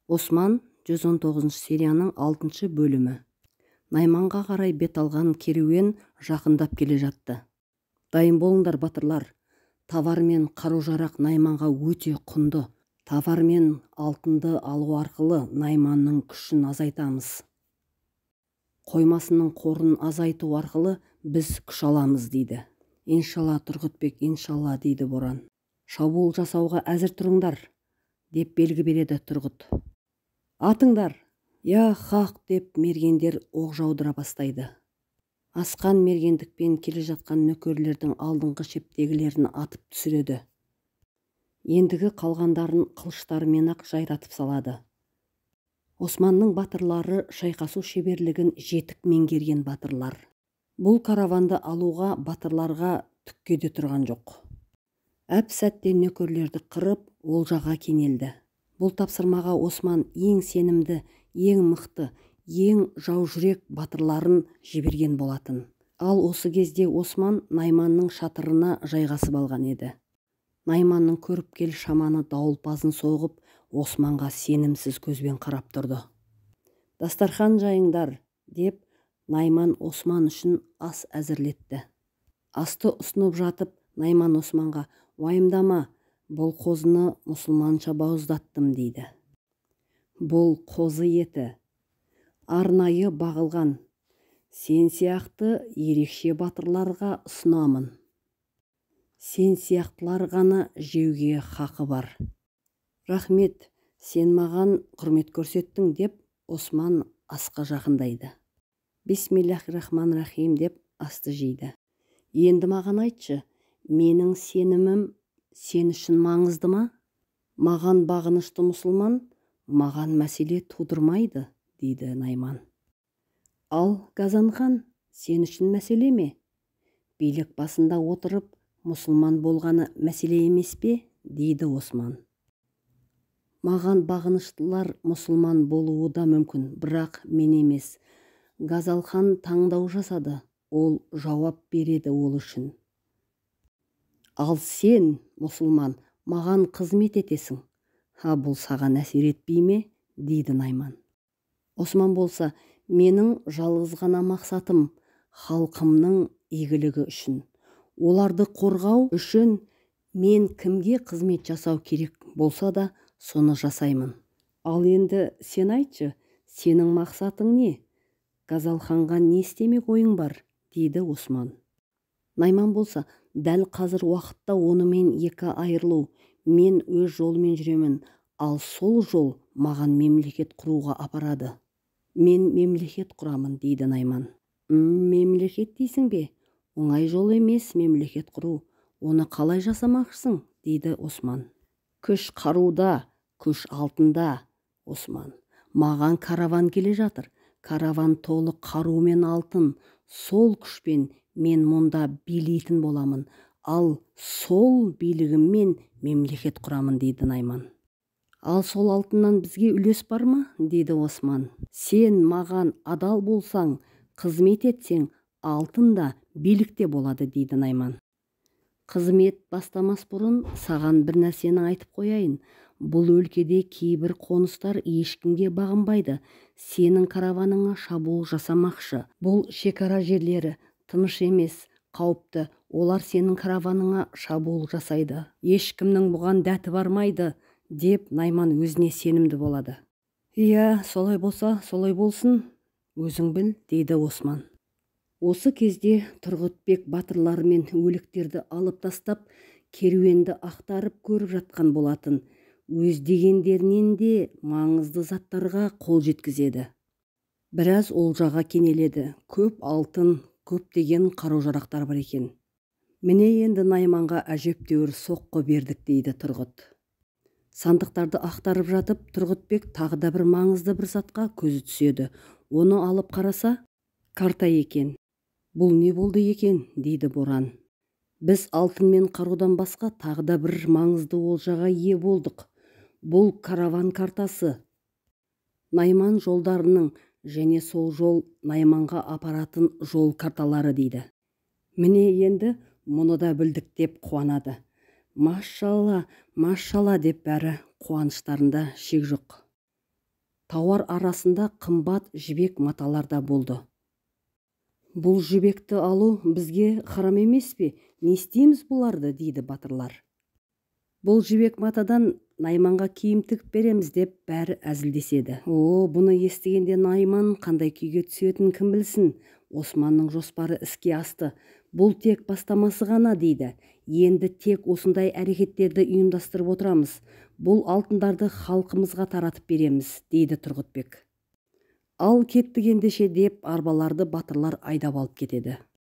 Осман 119 серияның 6 бөлімі. Найманға қарай бет алған керуен жақындап келе жатты. Дайын болыңдар, батырлар. Товар мен қару-жарақ Найманға өте құнды. Товар мен алтынды алу арқылы Найманның күшін азайтамыз. Қоймасының қорын азайту арқылы біз күш аламыз, дейді. Иншалла, Тұрғытбек, иншалла, дейді Боран. Шабуыл жасауға әзір тұрыңдар, деп белгі береді Тұрғыт. Атыңдар! Я хақ, деп мергендер оқ жаудыра бастайды. Асқан мергендікпен келе жатқан нөкерлердің алдыңғы шептегілерін атып түсіреді. Ендігі қалғандарын қылыштарымен-ақ жайратып салады. Османның батырлары шайқасу шеберлігін жетік меңгерген батырлар. Бұл караванды алуға батырларға түкке де тұрған жоқ. Әп-сәтте нөкерлерді қырып, олжаға кенелді. Бұл тапсырмаға Осман ең сенімді, ең мықты, ең жаужүрек батырларын жіберген болатын. Ал осы кезде Осман Найманның шатырына жайғасып алған еді. Найманның көріпкел шаманы дауылпазын соғып, Османға сенімсіз көзбен қарап тұрды. Дастархан жайыңдар, деп Найман Осман үшін ас әзірлетті. Асты ұсынып жатып, Найман Османға: «Уайымдама, бұл қозыны мұсылманша бауыздаттым», дейді. Бұл қозы еті. Арнайы бағылған. Сен сияқты ерекше батырларға ұсынамын. Сен сияқтылар ғана жеуге хақы бар. Рахмет, сен маған құрмет көрсеттің, деп Осман асқа жақындайды. Бисмиллахиррахманиррахим, деп асты жейді. Енді маған айтшы, менің сенімім сен үшін маңызды ма? Маған бағынышты мұсылман маған мәселе тудырмайды, дейді Найман. Ал Газанхан сен үшін мәселе ме? Билік басында отырып, мұсылман болғаны мәселе емес пе, дейді Осман. Маған бағыныштылар мұсылман болуы да мүмкін, бірақ мен емес. Газалхан таңдау жасады, ол жауап береді ол үшін. Ал сен, мұсылман, маған қызмет етесің. Ха, бұл саған әсер етпей ме, дейді Найман. Осман болса, менің жалғыз ғана мақсатым халқымның игілігі үшін. Оларды қорғау үшін мен кімге қызмет жасау керек болса да, соны жасаймын. Ал енді сен айтшы, сенің мақсатың не? Газалханға не істемек ойың бар, дейді Осман. Найман болса, дәл қазір уақытта онымен екі айырылу, мен өз жолымен жүремін, ал сол жол маған мемлекет құруға апарады. Мен мемлекет құрамын, дейді Найман. Мемлекет дейсің бе? Оңай жол емес мемлекет құру. Оны қалай жасамақшысың, дейді Осман. Күш қаруда, күш алтында, Осман. Маған караван келе жатыр. Караван толы қару мен алтын. Сол күшпен мен мұнда билейтін боламын. Ал сол билігіммен мемлекет құрамын, дейді Найман. Ал сол алтыннан бізге үлес бар ма, дейді Осман. Сен маған адал болсаң, қызмет етсең, алтын да билік те болады, дейді Найман. Қызмет бастамас бұрын саған бір нәрсені айтып қояйын. Бұл өлкеде кейбір қоныстар ешкімге бағынбайды. Сенің караваныңа шабуыл жасамақшы. Бұл шекара жерлері тыныш емес, қауіпті. Олар сенің караваныңа шабуыл жасайды. Ешкімнің бұған дәті бармайды, деп Найман өзіне сенімді болады. Иә, солай болса, солай болсын, өзің біл, дейді Осман. Осы кезде Тұрғытбек батырларымен өліктерді алып тастап, керуенді ақтарып көріп жатқан болатын. Өз дегендерінен де маңызды заттарға қол жеткізеді. Біраз олжаға кенеледі. Көп алтын, көптеген қару-жарақтар бар екен. Міне енді Найманға әжептәуір соққы бердік, дейді Тұрғыт. Сандықтарды ақтарып жатып, Тұрғытбек тағы да бір маңызды бір затқа көзі түседі. Оны алып қараса, карта екен. Бұл не болды екен, дейді Боран. Біз алтын мен қарудан басқа тағы да бір маңызды олжаға ие болдық. Бұл караван картасы. Найман жолдарының және сол жол Найманға апаратын жол карталары, дейді. Міне енді мұны да білдік, деп қуанады. Машалла, машалла, деп бәрі қуаныштарында шек жоқ. Тауар арасында қымбат жібек маталар да болды. Бұл жібекті алу бізге харам емес пе? Не істейміз бұларды, дейді батырлар. Бұл жібек матадан Найманға киім тігіп береміз, деп бәрі әзілдеседі. О, бұны естігенде Найман қандай күйге түсетінін кім білсін? Османның жоспары іске асты. Бұл тек бастамасы ғана, дейді. Енді тек осындай әрекеттерді ұйымдастырып отырамыз. Бұл алтындарды халқымызға таратып береміз, дейді Тұрғытбек. Ал кеттік ендеше, деп арбаларды батырлар айдап алып кетеді.